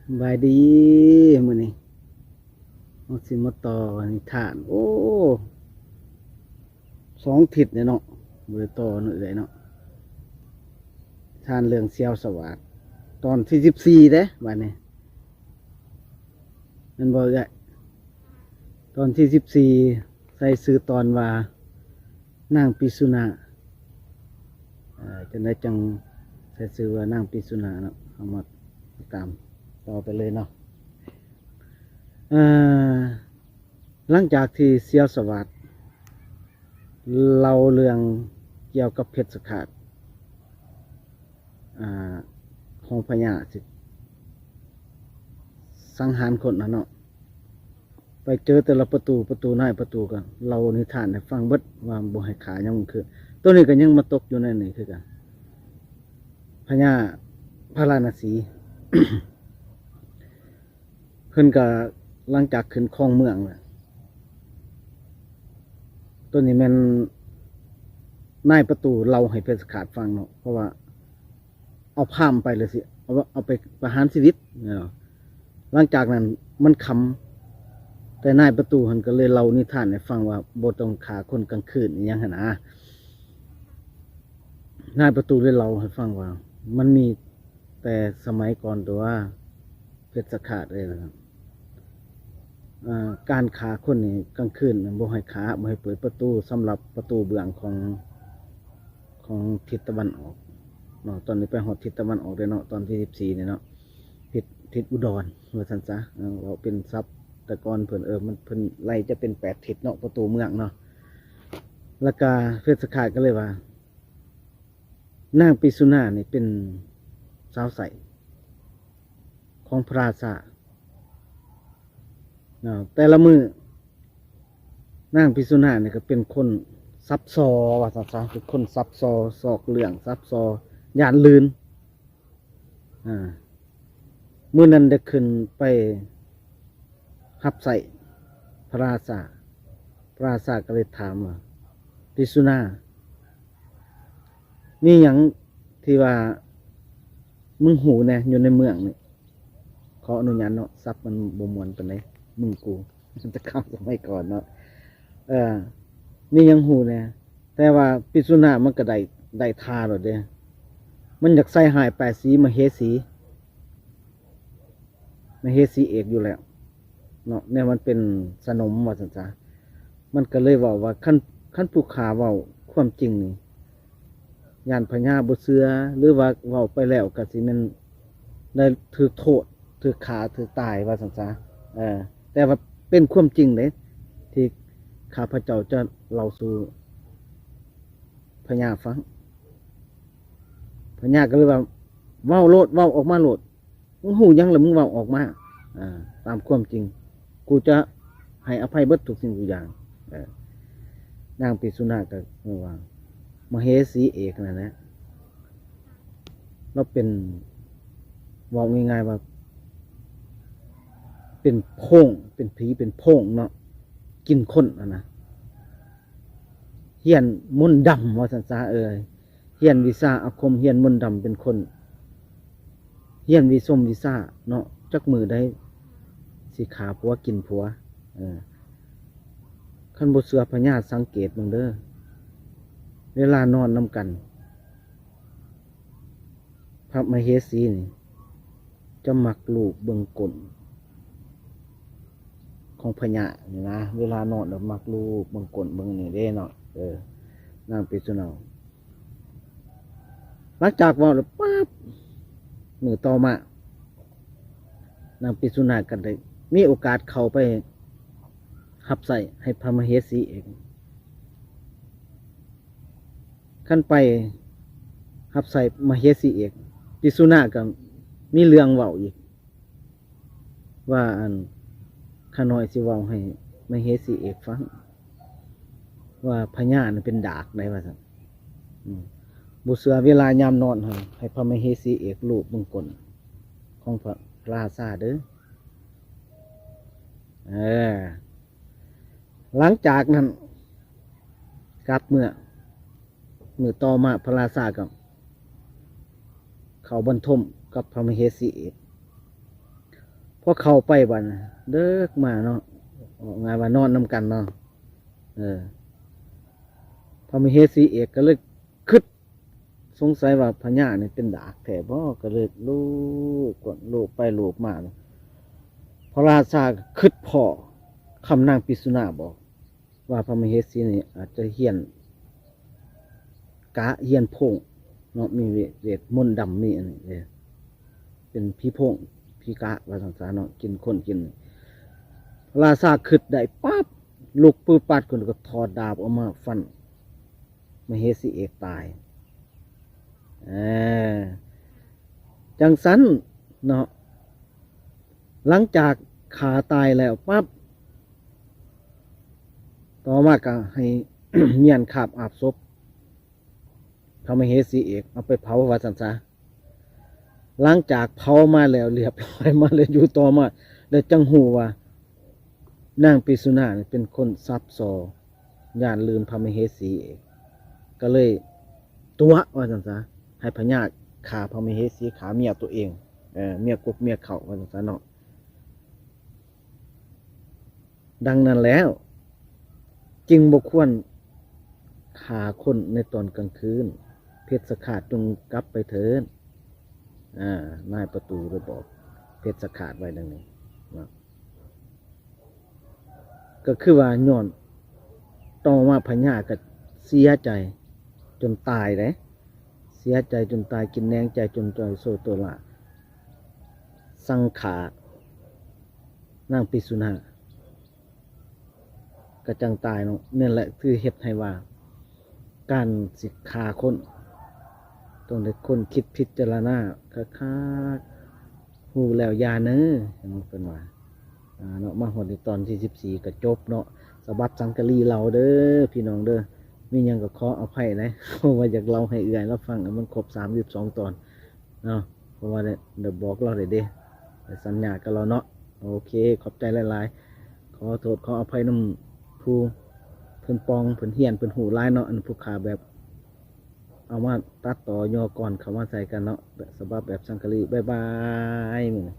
ສະບາຍດີ ມື້ນີ້ເຮົາຊິມາຕໍ່ນິທານ ໂອ້ ສອງທິດແລ້ວເນາະ ບໍ່ໄດ້ຕໍ່ເນາະເອື້ອຍເນາະ ນິທານເລື່ອງສຽວສະຫວາດ ຕອນທີສິບສີ່ເດ້ ບາດນີ້ ແມ່ນບໍ່ເອື້ອຍ? ຕອນທີສິບສີ່ ໃສ່ຊື່ຕອນວ່າ ນາງປີສຸນາ ເອີ ຈັ່ງໃດຈັ່ງໃສ່ຊື່ວ່ານາງປີສຸນາເນາະ ເຮົາມາຕິດຕາມຕໍ່ໄປເລີຍເນາະ ເອີ ຫຼັງຈາກທີ່ສຽວສະຫວາດເລົ່າເລື່ອງກ່ຽວກັບເພັດສະຂາດ ອ່າ ຂອງພະຍາຊິສັງຫານຄົນນະເນາະ ໄປເຈີແຕ່ລະປະຕູ ປະຕູ ນາຍປະຕູກໍເລົ່ານິທານໃຫ້ຟັງເບິດວ່າບໍ່ໃຫ້ຂ້າຍາມກາງຄືນ. ໂຕນີ້ກໍຍັງມາຕົກຢູ່ໃນນີ້ຄືກັນ ພະຍາພາລານະສີ ເພິ່ນກໍຫຼັງຈາກຂຶ້ນຄອງເມືອງແລ້ວ ໂຕນີ້ແມ່ນນາຍປະຕູເລົ່າໃຫ້ເພັດສະຂາດຟັງເນາະ ເພາະວ່າເອົາພາມໄປແລ້ວຊິເອົາ ເອົາໄປປະຫານຊີວິດເນາະ. ຫຼັງຈາກນັ້ນມັນຄ່ຳ ແຕ່ນາຍປະຕູຫັ້ນກໍເລີຍເລົ່ານິທານໃຫ້ຟັງວ່າບໍ່ຕ້ອງຂ້າຄົນກາງຄືນອີ່ຫຍັງຫັ້ນນະ. ນາຍປະຕູເລີຍເລົ່າໃຫ້ຟັງວ່າ ມັນມີແຕ່ສະໄໝກ່ອນຕົວະ ເພັດສະຂາດເອີຍ ວ່າຊັ້ນ ອ່າ ການຂ້າຄົນນີ້ກາງຄືນບໍ່ໃຫ້ຂ້າ ບໍ່ໃຫ້ເປີດປະຕູ ສຳລັບປະຕູເບື້ອງຂອງ ຂອງທິດຕາເວັນອອກເນາະ. ຕອນນີ້ໄປຮອດທິດຕາເວັນອອກແລ້ວເນາະ ຕອນທີສິບສີ່ນີ້ເນາະ ທິດ ທິດອຸດອນວ່າຊັ້ນຊະ ເອີ ເວົ້າເປັນສັບແຕ່ກ່ອນເພິ່ນ ເອີ ມັນ ເພິ່ນໄລ່ຈະເປັນແປດທິດເນາະ ປະຕູເມືອງເນາະ. ແລ້ວກະເພັດສະຂາດກໍເລີຍວ່າ ນາງປີສຸນານີ້ເປັນສາວໃຊ້ຂອງພະລາຊາເນາະ ແຕ່ລະມື້ ນາງປີສຸນານີ້ກໍເປັນຄົນສັບຊໍວ່າຊັ້ນຊະ ເປັນຄົນສັບຊໍ ຊອກເລື່ອງ ສັບຊໍ ຢ້ານລື່ນ. ອ່າ ມື້ນັ້ນໄດ້ຂຶ້ນໄປຮັບໃຊ້ພະລາຊາ ພະລາຊາກໍເລີຍຖາມວ່າ ປີສຸນາ ມີຫຍັງທີ່ວ່າມຶງຮູ້ແດ່ຢູ່ໃນເມືອງນີ້? ຂໍອະນຸຍາດເນາະ ສັບມັນບໍ່ມ່ວນປານໃດ ມຶງກູ ແຕ່ຄຳສະໄໝກ່ອນເນາະ ເອີ ມີຫຍັງຮູ້ແດ່? ແຕ່ວ່າປີສຸນາມັນກໍໄດ້ ໄດ້ທ່າໂລດເດ້ ມັນຢາກໃສ່ຮ້າຍປ້າຍສີມະເຫສີ ມະເຫສີເອກຢູ່ແລ້ວເນາະ ແນວມັນເປັນສະໜົມວ່າຊັ້ນຊະ. ມັນກໍເລີຍເວົ້າວ່າ ຄັນ ຄັນຜູ້ຂ້າເວົ້າຄວາມຈິງນີ້ ຢ້ານພະຍາບໍ່ເຊື່ອ ຫຼືວ່າເວົ້າໄປແລ້ວກໍຊິແມ່ນໄດ້ຖືກໂທດ ຖືກຂ້າ ຖືກຕາຍວ່າຊັ້ນຊະ. ເອີ ແຕ່ວ່າເປັນຄວາມຈິງເດ້ ທີ່ຂ້າພະເຈົ້າຈະເລົ່າສູ່ພະຍາຟັງ. ພະຍາກໍເລີຍວ່າ ເວົ້າໂລດ ເວົ້າອອກມາໂລດ ມຶງຮູ້ຫຍັງລະມຶງເວົ້າອອກມາ ອ່າ ຕາມຄວາມຈິງ ກູຈະໃຫ້ອະໄພເບິດທຸກສິ່ງທຸກຢ່າງ. ເອີ ນາງປີສຸນາກໍເວົ້າວ່າ ມະເຫສີເອກນັ້ນແຫຼະ ລາວເປັນ ເວົ້າງ່າຍໆວ່າ ເປັນໂພງ ເປັນຜີເປັນໂພງເນາະ ກິນຄົນຫັ້ນນະ ຮຽນມົນດຳວ່າຊັ້ນຊະ ເອີ ຮຽນວິຊາອາຄົມ ຮຽນມົນດຳເປັນຄົນ ຮຽນວິຊົມວິຊາເນາະ ຈັກມື້ໃດຊິຂ້າຜົວກິນຜົວ. ເອີ ຄັນບໍ່ເຊື່ອພະຍາສັງເກດເບິ່ງເດີ ເວລານອນນຳກັນ ພະມະເຫສີນີ້ຈະມັກລູບເບິ່ງກົ້ນຂອງພະຍານີ້ນະ ເວລານອນແລ້ວມັກລູບເບິ່ງກົ້ນເບິ່ງນີ້ເດ້ເນາະ. ເອີ ນາງປີສຸນາ ຫຼັງຈາກເວົ້າແລ້ວປັບ ມື້ຕໍ່ມາ ນາງປີສຸນາກໍໄດ້ມີໂອກາດເຂົ້າໄປຮັບໃຊ້ໃຫ້ພະມະເຫສີເອກ. ຄັນໄປຮັບໃຊ້ມະເຫສີເອກ ປີສຸນາກໍມີເລື່ອງເວົ້າອີກ ວ່າ ອັນ ຂ້ານ້ອຍຊິເວົ້າໃຫ້ມະເຫສີເອກຟັງ ວ່າພະຍານະເປັນດາກໃດວ່າຊັ້ນ. ອືມ ບໍ່ເຊື່ອເວລາຍາມນອນຫັ້ນ ໃຫ້ພະມະເຫສີເອກລູບເບິ່ງກົ້ນຂອງພະລາຊາເດີ. ເອີ ຫຼັງຈາກນັ້ນກັບເມືອ ມື້ຕໍ່ມາພະລາຊາກໍເຂົ້າບັນທົມກັບພະມະເຫສີເອກ. ພໍເຂົ້າໄປບັດເລີກມາເນາະ ເວົ້າງ່າຍວ່ານອນນຳກັນເນາະ ເອີ ພະມະເຫສີເອກກໍເລີຍຄິດ ສົງໄສວ່າພະຍານີ້ເປັນດາກແທ້ບໍ ກໍເລີຍລູບກ່ອນ ລູບໄປລູບມາ ພະລາຊາກໍຄິດພໍ້ຄຳນາງປິສຸນາບອກ ວ່າພະມະເຫສີນີ້ອາດຈະຮຽນກະ ຮຽນໂພງເນາະ ມີເວດ ເວດມົນດຳ ມີອັນນີ້ເດ້ ເປັນຜີໂພງຜີກະວ່າຊັ້ນຊະເນາະ ກິນຄົນກິນ ພະລາຊາຄິດໄດ້ປັບ ລຸກປຶບປັດຂຶ້ນ ກໍຖອດດາບອອກມາຟັນມະເຫສີເອກຕາຍ ເອີ ຈັ່ງຊັ້ນເນາະ ຫຼັງຈາກຂ້າຕາຍແລ້ວປັບ ຕໍ່ມາກໍໃຫ້ ມ້ຽນຄາບອາບສົບພະມະເຫສີເອກ ເອົາໄປເຜົາວ່າຊັ້ນຊະ ຫຼັງຈາກເຜົາມາແລ້ວ ລຽບຮ້ອຍມາແລ້ວ ຢູ່ຕໍ່ມາ ແລ້ວຈັ່ງຮູ້ວ່າ ນາງປິສຸນານີ້ເປັນຄົນສັບສໍ້ ຢ້ານລືມພະມະເຫສີເອກ ກໍເລີຍຕົວະວ່າຊັ້ນຊະ ໃຫ້ພະຍາຂ້າພະມະເຫສີ ຂ້າເມຍຕົວເອງ ເອີ ເມຍກົກເມຍເຂົ້າວ່າຊັ້ນຊະເນາະ. ດັ່ງນັ້ນແລ້ວ ຈຶ່ງບໍ່ຄວນຂ້າຄົນໃນຕອນກາງຄືນ ເພັດສະຄາດຈົ່ງກັບໄປເທີ້ນ. ອາ ນາຍປະຕູໄດ້ບອກເພັດສະຄາດໄວ້ດັ່ງນີ້ເນາະ ກໍຄືວ່າຍ້ອນຕໍ່ມາພະຍາກໍເສຍໃຈຈົນຕາຍເດ້ ເສຍໃຈຈົນຕາຍ ກິນແໜງໃຈຈົນຈ່ອຍໂຊໂຕລາ ສັງຂານາງປິສຸນາ ກະຈັ່ງຕາຍເນາະ. ນັ້ນແຫຼະຄືເຮັດໃຫ້ວ່າ ການຊິຂ້າຄົນ ຕ້ອງໄດ້ຄົ້ນຄິດພິຈາລະນາຄັກໆ ຮູ້ແລ້ວຢ່າເນີ ເພິ່ນວ່າ ອາ ເນາະ. ມາຮອດໃນຕອນທີສິບສີ່ກໍຈົບເນາະ ສະບັບສັງກະລີເລົ່າເດີ ພີ່ນ້ອງເດີ. ມີຫຍັງກໍຂໍອະໄພນະ ເພາະວ່າຢາກເລົ່າໃຫ້ເອື້ອຍລາວຟັງໃຫ້ມັນຄົບສາມສິບສອງຕອນເນາະ ເພາະວ່າໄດ້ ໄດ້ບອກລາວແລ້ວເດ້ ໄດ້ສັນຍາກັບລາວເນາະ. ໂອເຄ ຂອບໃຈຫຼາຍໆ ຂໍໂທດຂໍອະໄພນຳຜູ້ເພິ່ນປ່ອງ ເພິ່ນຮຽນ ເພິ່ນຮູ້ຫຼາຍເນາະ ອັນຜູ້ຂ້າແບບເອົາມາຕັດຕໍ່ຍໍກ່ອນເຂົ້າມາໃສ່ກັນເນາະ ແບບສະບັບແບບສັງກະລີ. ບາຍບາຍ ມື້ນີ້.